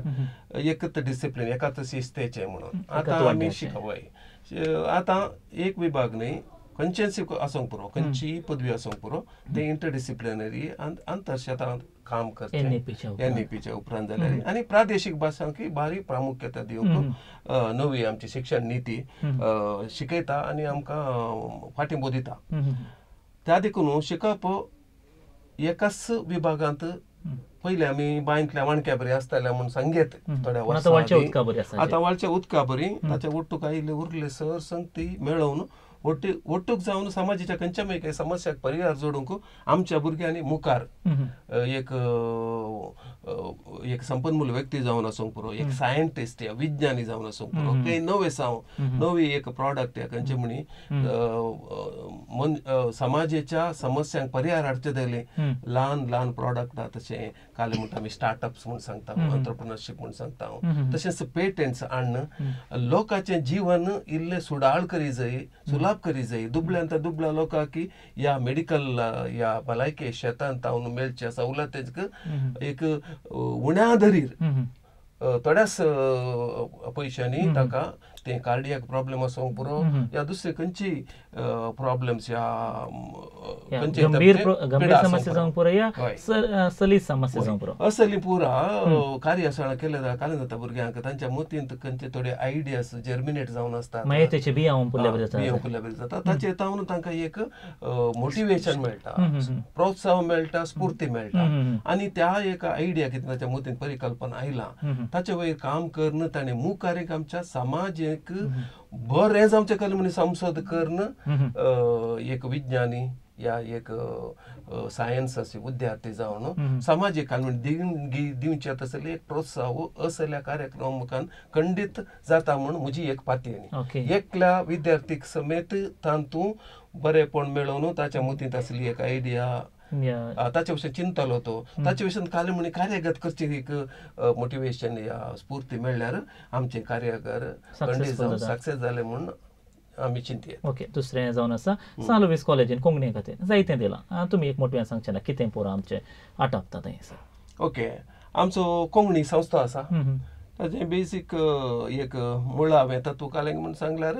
एकच डिसिप्लीन एकाच शिस्तेचें म्हणून आतां आमी शिकप आतां एक विभाग न्ही, खंयचेंच आसूंक पुरो, खंयचीय पदवी आसूंक पुरो, तें इंटरडिसिप्लिनरी आंतरक्षेत्रांत काम करचें एनईपीच्या उपरांत जाल्यार आनी प्रादेशीक भाशांकय भारी प्रामुख्यता दिवंक नवी आमची शिक्षण निती शिकयता आनी आमकां फाटिंबो दिता. त्या देखून शिकप एकाच विभागांत पयलें आमी बांयंतल्या वाणक्या बरी आसताले म्हूण सांगेत थोड्या वर्सां, आतां वाळच्या उदका बरी ताच्या ओट्टूक आयिल्ले उरले सर संगती मेळोवन ಒಟ್ಟುಗ್ जावन समाजाच्या खंयच्या काही समस्याक परिहार जोडूंक आमच्या भुरग्यांनी मुखार एक एक संपन्मूल व्यक्ती जावन आसूंक पुरो, एक सायंटिस्ट या विज्ञानी जावन आसूंक पुरो, काही नवे साव नवी एक प्रॉडक्ट या खंयचे म्हणी समाजाच्या समस्यांक पर्याय हाडचे जाले ल्हान ल्हान प्रॉडक्ट तशें काल म्हणटा आमी स्टार्टअप्स म्हूण सांगता, एंटरप्रिनरशीप म्हूण सांगता, तशेंच पेटंट्स हाडून लोकांचें जीवन इल्लें सुडाळ करी जाय, सुलाभ करी जाय. दुबळ्यांत दुबळ्या लोकांक ह्या मेडिकल ह्या भलायकी शेतांत तावन मेळचे सवलतीक एक उण्या दरीर थोड्याच पयशांनी ताका ते कार्डियक प्रॉब्लेम आसूंक पुरो या दुसरे खंयची प्रॉब्लेम्स या खंयची गंभीर समस्या जावंक पुरो या सलीस समस्या जावंक पुरो, असली पुरा कार्यशाळा केल्या काल जाता भुरग्यांक तांच्या मतींत खंयचे थोडे आयडियास जर्मिनेट जावन आसतात, मागीर बियां फुलल्या जाता, ताचेर तावन तांकां एक मोटिवेशन मेळटा, प्रोत्साहन मेळटा, स्फूर्ती मेळटा आनी त्या एक आयडिया कितें ताच्या मतींत परिकल्पना आयला ताचे वयर काम करून ताणें मुखार एक आमच्या समाजेक बरें जावचें करून म्हण संसद करून एक विज्ञानी या एक सायन्स असे विद्यार्थी जावन समाजीक देणगी दिवचे तसले एक प्रोत्साह असल्या कार्यक्रम मुखान खंडीत जाता म्हूण म्हजी एक पातयेणी. एकल्या विद्यार्थीक समेत तांतू बरेपण मेळोवन ताच्या मतींत आसली एक आयडिया ताचे विशीं चिंतलो तो ताचे विशीं काल म्हणी कार्यगत करची एक मोटिवेशन या स्फूर्ती मेळ्ळ्यार आमचे कार्यागार खंडीत जावन सक्सेस जाले म्हूण आमी चिंतया. ओके, दुसरें जावन आसा सान लुईस कॉलेजीन कोंकणी खातीर जायतें दिलां, तुमी एक मोटव्यान सांगचें ना कितें पुरो आमचें आटापता थंय सर? ओके, आमचो कोंकणी संस्था आसा ताचें बेसीक एक मुळावें तत्व कालें म्हूण सांगल्यार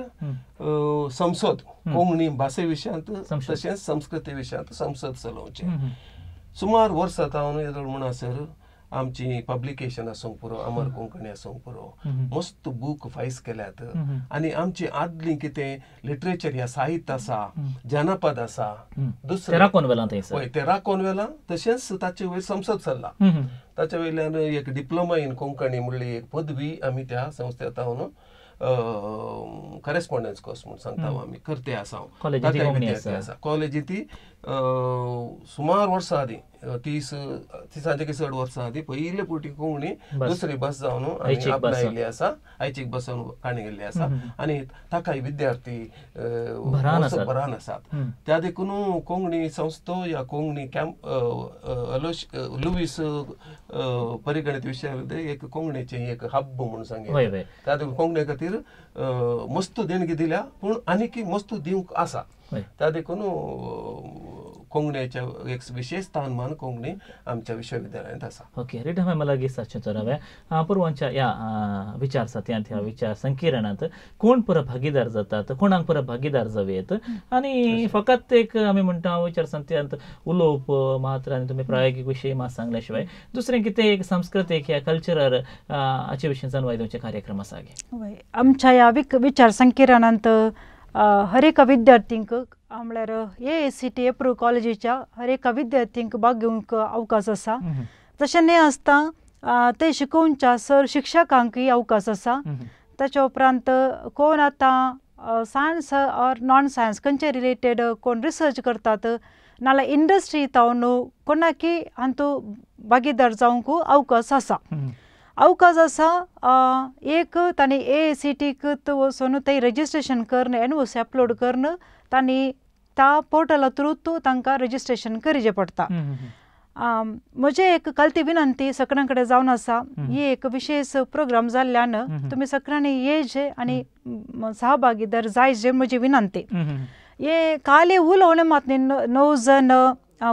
संसद कोंकणी भाशे विशयांत तशेंच संस्कृती विशयांत संसद चलोवचें. सुमार वर्सां तावन येदोळ म्हणसर आमची पब्लिकेशन आसूंक पुरो, अमर कोंकणी आसूंक पुरो, मस्त बूक फायस केल्यात आनी आमची आदली कितें लिटरेचर ह्या साहित्य आसा, जनपद आसा, दुसरें राखून वेलां थंयसर, हय तें राखून वेलां, तशेंच ताचे वयर संसद चल्ला, ताचे वयल्यान एक डिप्लोमा इन कोंकणी म्हणली एक पदवी आमी त्या संस्थेंत हांव करेस्पॉन्डन्स कोर्स म्हूण सांगता आमी करते आसा. विद्यार्थी आसा कॉलेजी ती सुमार वर्सां आदीं 30 चड वर्सां आदीं पयले फावटी कोंकणी दुसरी बस जावन आमी आपणायल्ली आसा, आयचीक बस जावन काणी गेल्ली आसा आनी ताकाय विद्यार्थी भरान आसात. त्या देखून कोंकणी संस्था या कोंकणी कॅम्प लुईस परिगणित विश्वविद्यालय एक कोंकणीचें एक हब म्हूण सांगें, त्या देखून कोंकणी खातीर मस्त देणगी दिल्या पूण आनीक मस्त दिवंक आसा. त्या देखून कोंकणीच्या एक विशेष स्थानमान कोंकणी आमच्या विश्वविद्यालयांत आसा. ओके, रेट हांवें मला विचारचें तर हांवें पूर्वांच्या ह्या विचार सत्यांत ह्या विचार संकिरणांत कोण पुरो भागीदार जातात, कोणाक पुरो भागीदार जावं आनी फकत एक आमी म्हणटा विचार सत्यांत उलोवप मात्र आनी तुमी प्रायोगीक विशय मात सांगल्या शिवाय दुसरें कितें एक सांस्कृतीक ह्या कल्चरल हाचे विशीं जाणवाय दिवचे कार्यक्रम आसा. आमच्या ह्या विचार संकिरणांत हर एका विद्यार्थींक म्हळ्यार AICTE approve कॉलेजीच्या हर एका विद्यार्थींक भाग घेवंक अवकाश आसा. तशें न्हय आसता ते शिकोवच्या सर शिक्षकांकय अवकाश आसा. ताच्या उपरांत कोण आतां सायन्स ऑर नॉन सायन्स खंयचे रिलेटेड कोण रिसर्च करतात नाल्यार इंडस्ट्री तावन कोणाकी हातूंत भागीदार जावंक अवकाश आसा. अवकाश आसा एक तांणी AICTE वचून थंय रजिस्ट्रेशन करून NOC upload करून तांणी त्या पोर्टला थ्रू तांकां रजिस्ट्रेशन करचें पडटा. म्हजें एक कलती विनंती सगळ्यां कडेन जावन आसा, ही एक विशेष प्रोग्राम जाल्ल्यान तुमी सगळ्यांनी येयचे आनी सहभागीदार जायचे म्हजी विनंती. हे काले उलोवणें मात न्ही, 9 जण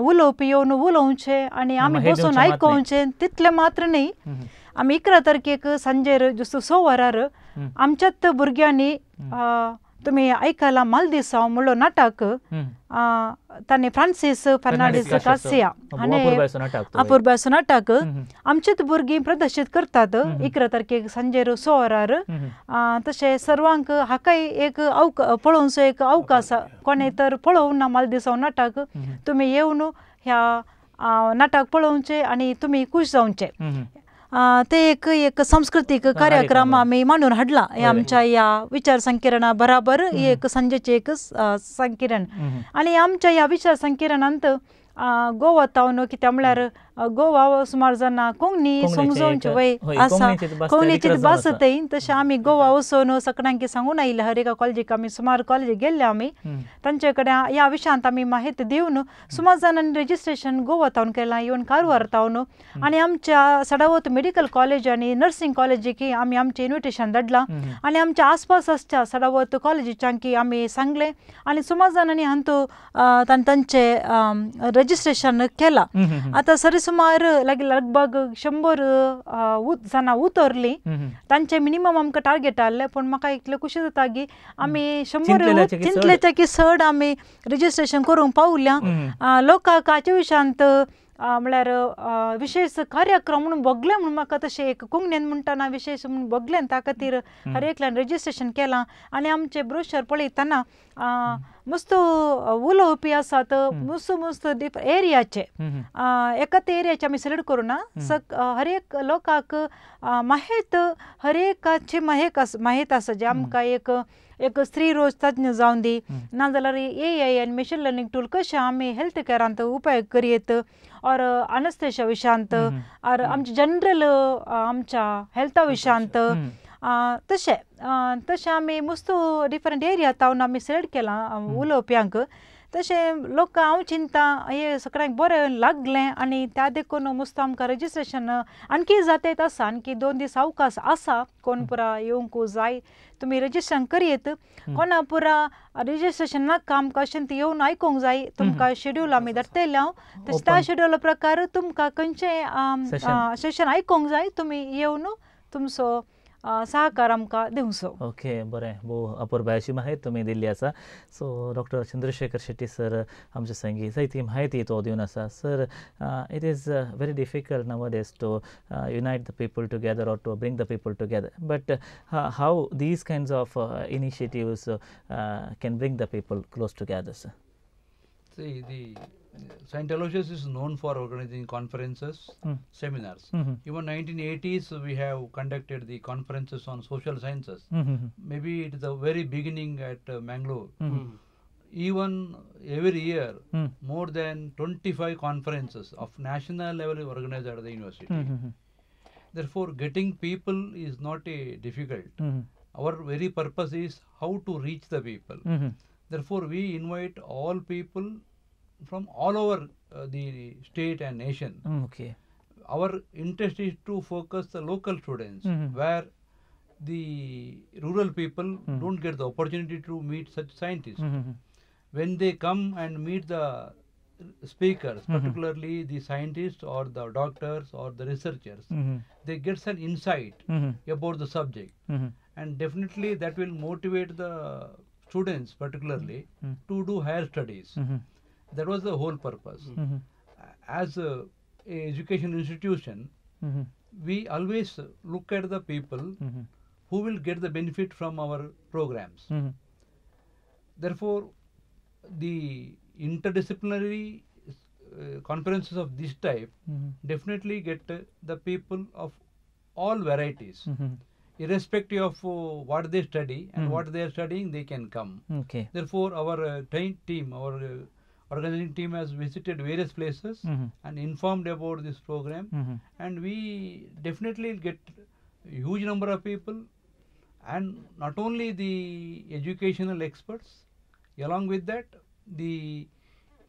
उलोवपी येवन उलोवचें आनी आमी बसून आयकोवचें तितलें मात्र न्ही. आमी 11 तारखेक सांजेर जस्तो 6 वरार आमच्याच भुरग्यांनी तुमी आयकलां मालदिसांव म्हणलो नाटक तांणी फ्रांसीस फर्नांडीस कासिया आनी अपुरबायचो नाटक आमचेच भुरगीं प्रदर्शीत करतात 11 तारखेक सांजेर 6 वरार. तशें सर्वांक हाकाय एक पळोवचो एक अवकाश, कोणें तर पळोवंक ना मालदिसांव नाटक, तुमी येवन ह्या नाटक पळोवचें आनी तुमी खूश जावचें. ते एक एक सांस्कृतीक कार्यक्रम आमी मांडून हाडला आमच्या ह्या विचार संकिरणा बराबर एक सांजेचें एक संकिरण. आनी आमच्या ह्या विचार संकिरणांत गोवा तावन कित्याक म्हळ्यार गोवा सुमार जाणां कोंकणी समजोवचे वय आसा, कोंकणीची भास थंय, तशें आमी गोवा वचून सगळ्यांक सांगून आयले. हर एका कॉलेजीक आमी सुमार कॉलेजीक गेल्ले आमी तांचे कडेन ह्या विशयांत आमी माहिती दिवन सुमार जाणांनी रजिस्ट्रेशन गोवा तावन केलां, इवन कारवार तावन. आनी आमच्या सडावत मेडिकल कॉलेज आनी नर्सिंग कॉलेजीक आमी आमचें इन्विटेशन धाडलां आनी आमच्या आसपास आसच्या सडावत कॉलेजीच्यांकी आमी सांगलें आनी सुमार जाणांनी हातूंत तांचें रजिस्ट्रेशन केलां. आतां सरी सुमार लगभग 100 जाणां उतरलीं. तांचें मिनिमम आमकां टार्गेट आहलें, पूण म्हाका इतलें खुशी जाता की आमी 100 चिंतल्याच्या की चड आमी रजिस्ट्रेशन करूंक पावल्या. लोकांक हाचे विशयांत म्हळ्यार विशेश कार्यक्रम म्हणून बगलें म्हणून म्हाका तशें एक कोंकणीन म्हणटना विशेश म्हणून बगलें, त्या खातीर हर एकल्यान रजिस्ट्रेशन केलां. आनी आमचें ब्रोशर पळयतना मस्त उलोवपी आसात, मस्त मस्त एरियाचे, एकाच एरियाचे आमी सिलेक्ट करुना, हर एक लोकांक माहेत हर एकाची माहेत आसा, जे आमकां एक एक स्त्री रोग तज्ञ जावन दी, नाजाल्यार AI आनी मशीन लर्निंग टूल कशें आमी हेल्थ कॅरांत उपाय करयेत, ऑर अनस्थेशा विशयांत, ऑर आमचे जनरल आमच्या हेल्था विशयांत, तशें तशें आमी मस्त डिफरंट एरिया तावन आमी सिलेक्ट केलां उलोवप्यांक. तशें लोक हांव चिंता हें सगळ्यांक बरें लागलें आनी त्या देखून मस्त आमकां रजिस्ट्रेशन आणखी जातेत आसा, आणखी 2 दीस अवकाश आसा, कोण पुरा येवंक जाय तुमी रजिस्ट्रेशन करयेत. कोणा पुरा रजिस्ट्रेशन नाका आमकां अशें येवन आयकूंक जाय, तुमकां शेड्यूल आमी धाडटले हांव, तशें त्या शेड्यूला प्रकार तुमकां खंयचें सेशन आयकूंक जाय तुमी येवन तुमचो सहकार आमकां दिवचो. ओके, बरें, भोव अपुरबायेची माहिती तुमी दिल्ली आसा. So doctor Chandrashekhar Shetty sir आमचे संगी जायती माहिती तो दिवन आसा. Sir, it is very difficult nowadays to unite the people together or to bring the people together, but how these kinds of initiatives can bring the people close together, sir? See, the St. Aloysius is known for organizing conferences, seminars. Even 1980s we have conducted the conferences on social sciences. Maybe it is the very beginning at Mangalore. Even every year, more than 25 conferences of national level organized at the university. Therefore, getting people is not a difficult. Our very purpose is how to reach the people. Therefore, we invite all people from all over the state and nation. Okay. Our interest is to focus the local students, where the rural people don't get the opportunity to meet such scientists. When they come and meet the speakers, particularly the scientists or the doctors or the researchers, they get an insight about the subject, and definitely that will motivate the students particularly to do higher studies. That was the whole purpose. As a education institution, we always look at the people who will get the benefit from our programs. Therefore, the interdisciplinary conferences of this type definitely get the people of all varieties. Irrespective of what they study and what they are studying, they can come. Okay. Therefore, our team, our organizing team has visited various places and informed about this program, and we definitely get a huge number of people, and not only the educational experts, along with that the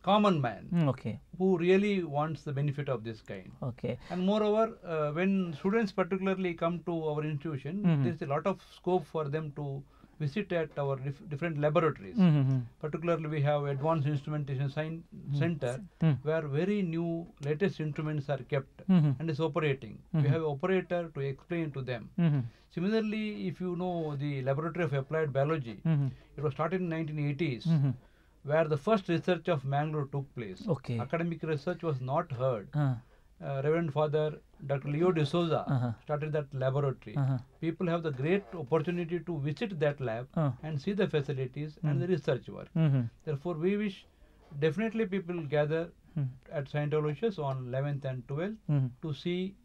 common man who really wants the benefit of this kind. Okay. And moreover, when students particularly come to our institution, there is a lot of scope for them to visit at our different laboratories. Particularly, we have Advanced Instrumentation Center, where very new latest instruments are kept and is operating. We have operator to explain to them. Similarly, if you know the Laboratory of Applied Biology, it was started in 1980s, where the first research of Mangalore took place. Okay. Academic research was not heard. Reverend Father Dr. Leo D'Souza started that laboratory. People have the great opportunity to visit that lab and see the facilities and the research work. Therefore, we wish definitely people gather at St. Aloysius on 11th and 12th to see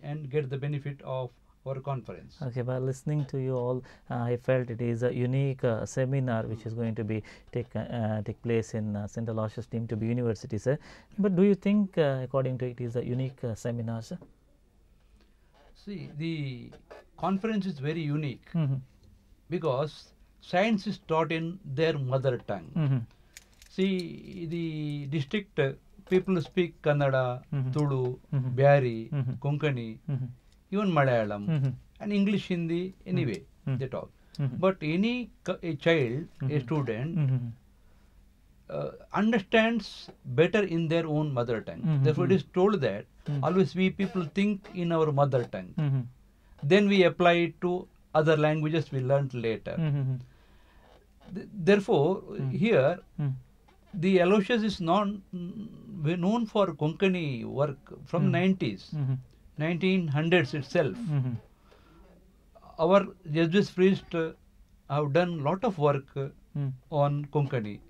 and get the benefit of our conference. Okay, by listening to you all, I felt it is a unique seminar which is going to be take place in St. Aloysius deemed to be university, sir. But do you think, according to it, is a unique seminar, sir? See, the conference is very unique because science is taught in their mother tongue. See, the district people speak Kannada, Tulu, Byari, Konkani, even Malayalam, and English, Hindi, anyway, they talk. But any a child, a student, understands better in their own mother tongue. Therefore, it is told that always we people think in our mother tongue. Then we apply it to other languages we learned later. Therefore, here, the Aloysius is known for Konkani work from 90s, 1900s itself. Our Jesuit priests have done lot of work on Konkani,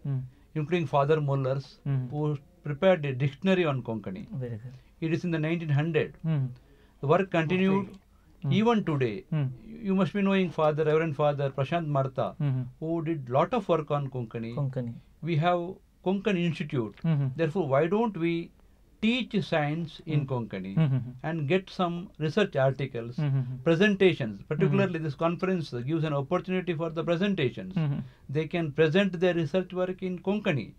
including Father Mullers, who prepared a dictionary on Konkani. Very good. It is in the 1900. The work continued even today. You must be knowing Father, Reverend Father Prashant Martha, who did lot of work on Konkani. We have Konkan Institute. Therefore, why don't we teach science in Konkani and get some research articles, presentations. Particularly this conference gives an opportunity for the presentations. They can present their research work in Konkani.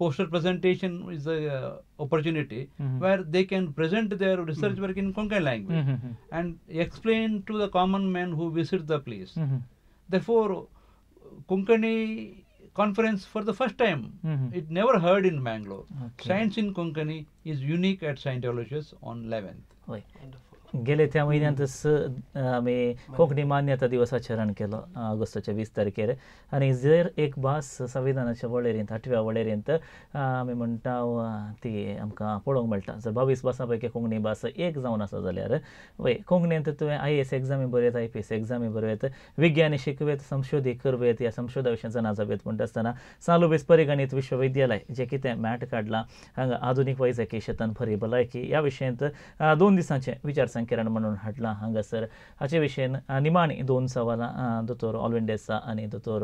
Poster presentation is a opportunity where they can present their research work in Konkani language and explain to the common man who visits the place. Therefore, Konkani conference for the first time, it never heard in Mangalore. Okay. Science in Konkani is unique at St. Aloysius on 11th. गेले त्या म्हयन्यांतच आमी कोंकणी मान्यता दिवस आचरण केलो ऑगस्टाच्या 20 तारखेर आनी जर एक भास संविधानाच्या वळेरेंत 8व्या वळेरेंत आमी म्हणटा ती आमकां पळोवंक मेळटा. जर 22 भासां पैकी कोंकणी भास एक जावन आसा जाल्यार वय कोंकणींत तुवें IAS एग्जामी बरयत, IPS एग्जामी बरयत, विज्ञानी शिकवेत, संशोधक करवेत, ह्या संशोधा विशयान जाणा जावेत म्हणटा आसतना सां लुईस परिगणीत विश्वविद्यालय जें कितें मॅट काडलां हांगा आधुनीक वैजकी शेतान बरी भलायकी ह्या विशयांत 2 दिसांचें विचार संकिरण म्हणून हाडलां हांगासर. हाचे विशयन निमाणी 2 सवालां दोतोर ऑलविन डेसा आनी दोतोर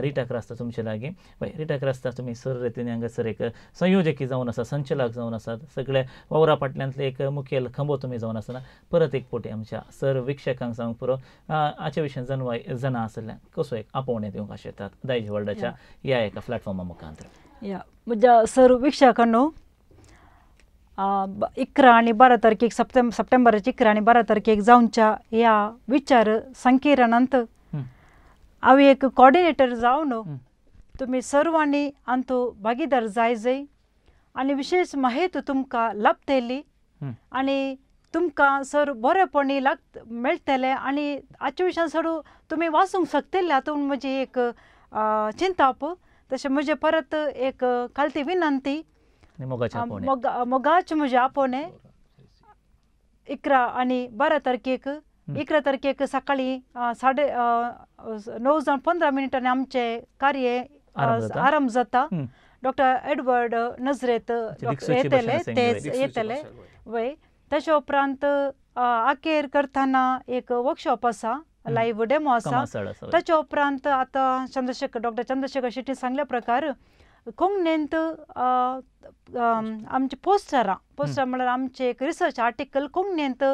रिटा क्रास्ता तुमचे लागीं. वय रिटा क्रास्ता, तुमी सर रितीन हांगासर एक संयोजकी जावन आसा, संचालक जावन आसात, सगळे वावरा फाटल्यांतले एक मुखेल खांबो तुमी जावन आसतना परत एक फावटी आमच्या सर विक्षकांक सांगूंक पुरो हाचे विशयन जनवाय जाणा आसल्या कसो एक आपोवणें दिवंक आशेतात दायज वर्ल्डाच्या ह्या एका प्लॅटफॉर्मा मुखांत. या म्हज्या सर विक्षकांनो, 11 आनी 12 तारखेक सप्टेंबराचे 11 आनी 12 तारखेक जावच्या ह्या विचार संकिरणांत हांव एक कॉर्डिनेटर जावन तुमी सर्वांनी आमचो भागीदार जाय जाय आनी विशेश माहिती तुमकां लाभतली आनी तुमकां सर बरेपणी लाग मेळटलें आनी हाचे विशयान सर तुमी वाचूंक शकतले हातूंत म्हजी एक चिंताप. तशें म्हजें परत एक खालती विनंती, मोगाचे म्हजें आपोवणें 11 आनी 12 तारखेक, 11 तारखेक सकाळीं 9:15 आमचें कार्य आरंभ जाता. डॉक्टर एडवर्ड नजरेत येतले, ते येतले वय. ताच्या उपरांत आखेर करतना एक वर्कशॉप आसा, लायव्ह डेमो आसा. ताच्या उपरांत आतां चंद्रशेखर डॉक्टर चंद्रशेखर शेट्टी सांगल्या प्रकार कोंकणींत आमचे पोस्टरां, पोस्टर म्हळ्यार आमचे एक रिसर्च आर्टिकल कोंकणींत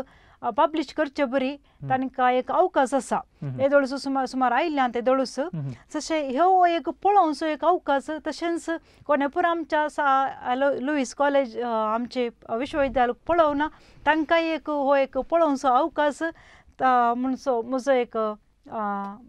पब्लिश करचे बरी तांकां एक अवकाश आसा. येदोळसो सुमार आयिल्ल्यान तेदोळस तशें ह्यो एक पळोवचो एक अवकाश. तशेंच कोणेपूर आमच्या लुईस कॉलेज आमचे विश्वविद्यालय पळोवना तांकां एक हो एक पळोवचो अवकाश म्हणसो म्हजो एक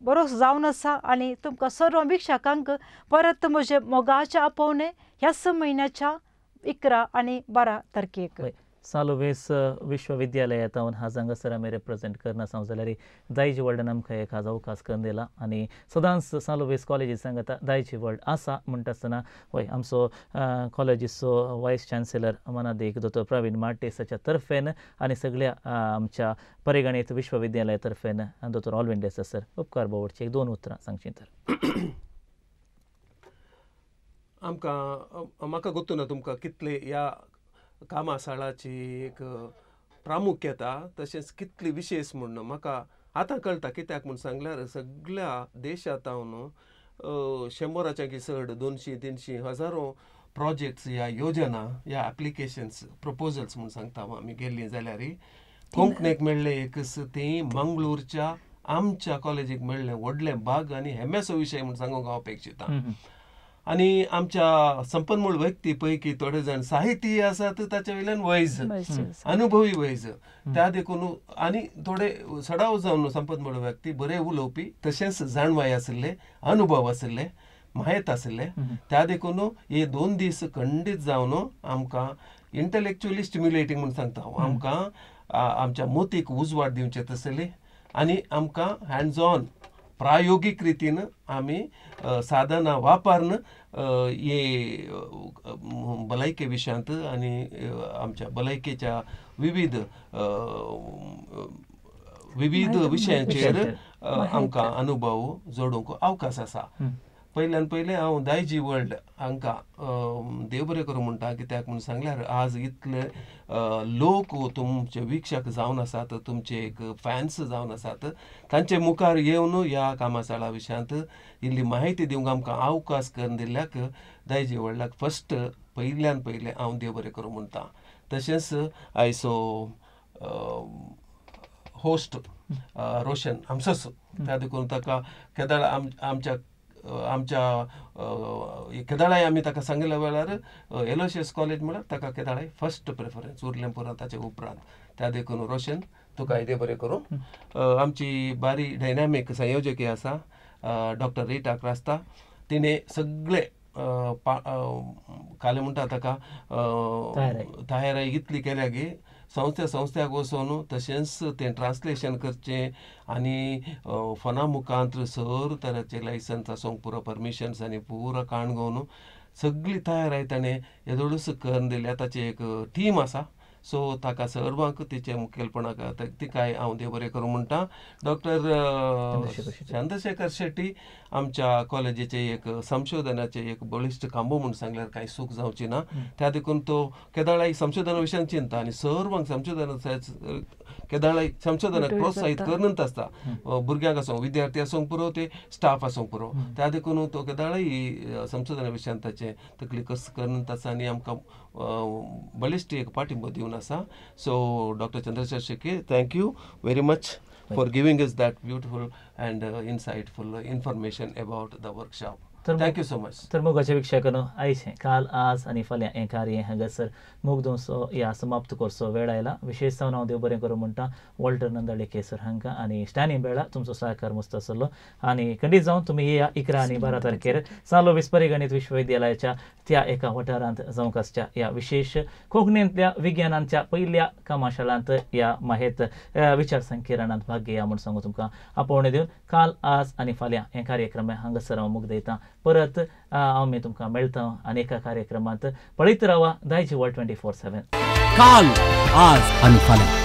बरोच जावन आसा. आनी तुमकां सर्व भिक्षकांक परत म्हजें मोगाचें आपोवणें ह्याच म्हयन्याच्या 11 आनी 12 तारखेक. सां लुईस विश्वविद्यालयातावन आज हांगासर आमी रिप्रेजेंट करना सांग जाल्यार दायज वर्ल्डान आमकां एक आज अवकाश करून दिला आनी सदांच सां लुईस कॉलेजी सांगता दायज वर्ल्ड आसा म्हणटा आसतना वय आमचो कॉलेजीचो वायस चान्सेलर मनादीक दोतोर प्रवीण मार्टेसाच्या तर्फेन आनी सगळ्या आमच्या परिगणीत विश्वविद्यालया तर्फेन दोतोर ऑलविन डेसा सर उपकार बोवडचे एक 2 उतरां सांगची. तर आमकां म्हाका गोत्तू ना तुमकां कितले ह्या कामासाळाची एक प्रामुख्यता तशेंच कितली विशेश म्हूण म्हाका आतां कळटा. कित्याक म्हूण सांगल्यार सगळ्या देशांत 100 चड 200 300 हजारो प्रोजेक्ट्स या योजना या एप्लिकेशन्स प्रपोजल्स म्हूण सांगता आमी गेल्लीं जाल्यार कोंकणीक मेळ्ळें एकच तें मंगळूरच्या आमच्या कॉलेजीक मेळ्ळें व्हडलें भाग आनी हेम्याचो विशय म्हूण सांगूंक हांव अपेक्षिता. आनी आमच्या संपन्मूळ व्यक्ती पैकी थोडे जाण साहित्यी आसात, ताचे वयल्यान वैज, अनुभवी वैज, त्या देखून आनी थोडे सडाव जावन संपन्मूळ व्यक्ती बरे उलोवपी तशेंच जाणवाय आशिल्ले, अनुभव आशिल्ले, माहित आशिल्ले. त्या देखून हे 2 दीस खंडीत जावन आमकां इंटलेक्च्युअली स्टिम्युलेटींग म्हूण सांगता हांव, आमकां आमच्या मोतीक उजवाड दिवचे तसले आनी आमकां हँड्स ऑन प्रायोगीक रितीन आमी साधनां वापरून हे भलायके विशयांत आनी आमच्या भलायकेच्या विविध विविध विशयांचेर आमकां अनुभव जोडूंक अवकाश आसा. पयल्यान पयलें हांव दायजी वर्ल्ड हांकां देव बरें करूं म्हणटा, कित्याक म्हूण सांगल्यार आज इतले लोक तुमचे वीक्षक जावन आसात, तुमचे एक फॅन्स जावन आसात, तांचे मुखार येवन ह्या कामासाळा विशयांत इल्ली म्हायती दिवंक आमकां अवकाश करून दिल्ल्याक दायजी वर्ल्डाक फस्ट पयल्यान पयलें हांव देव बरें करूं म्हणटा. तशेंच आयचो होस्ट रोशन आमचोच, त्या देखून ताका केदाळ आमच्या आमच्या केदाळाय आमी ताका सांगिल्ल्या वेळार एलोशियस कॉलेज म्हळ्यार ताका केदाळाय फर्स्ट प्रेफरन्स उरलें पुरो ताचे उपरांत. त्या देखून रोशन तुका येदे बरें करूं. आमची बारी डायनामीक संयोजकी आसा डॉक्टर रिटा क्रास्ता, तिणें सगळे काले म्हणटा ताका तयारी इतली केल्या की संस्था संस्थ्याक वचून तशेंच तें ट्रान्सलेशन करचें आनी फोना मुखांत सर तराचे लायसन्स आसूंक पुरो परमिशन्स आनी पुरो काण घेवन सगळी तयाराय ताणें येदोळूच करून दिल्या. ताची एक टीम आसा, सो ताका सर्वांक तिचें मुखेलपणाक तिकाय हांव देव बरें करूं म्हणटा. डॉक्टर चंद्रशेखर शेट्टी आमच्या कॉलेजीचे एक संशोधनाचे एक बळिश्ट खांबो म्हूण सांगल्यार कांय चूक जावची ना. त्या देखून तो केदाळाय संशोधना विशयान चिंता आनी सर्वांक संशोधना केदाळाय संशोधनाक प्रोत्साहीत करूनच आसता, भुरग्यांक आसूं, विद्यार्थी आसूंक पुरो, ते स्टाफ आसूंक पुरो. त्या देखून तो केदाळाय संशोधना विशयान ताचें तकली कस करून आसा आनी आमकां बळिश्ट एक पाठिंबो दिवन आसा. So doctor Chandrashekhar Shetty, thank you very much for giving us that beautiful and insightful information about the workshop. Thank you so much. तर मोगाचे वीक्षकांनो, आयचें काल आज आनी फाल्यां हें कार्य हांगासर मुगदोवचो या समाप्त करचो वेळ आयला. विशेश जावन हांव देव बरें करूं म्हणटा वॉल्टर नंदाळे केसर हांकां आनी स्टॅनी बेळा तुमचो सहकार मस्त आसलो आनी खंडीत जावन तुमी येया 11 आनी 12 तारखेर सान लुईस परिगणीत विश्वविद्यालयाच्या त्या एका वाठारांत जावंक आसच्या ह्या विशेश कोंकणींतल्या विज्ञानांच्या पयल्या कामाशाळांत ह्या माहेत विचार संकिरणांत भाग घेया म्हूण सांगू तुमकां आपोवणें दिवन काल आज आनी फाल्यां हें कार्यक्रम हांगासर हांव मुगदयतां. परत आमी तुमकां मेळटा आनी एका कार्यक्रमांत पळयत रावा दायजी वर्ल्ड 24/7. काल आज आनी फाल्यां.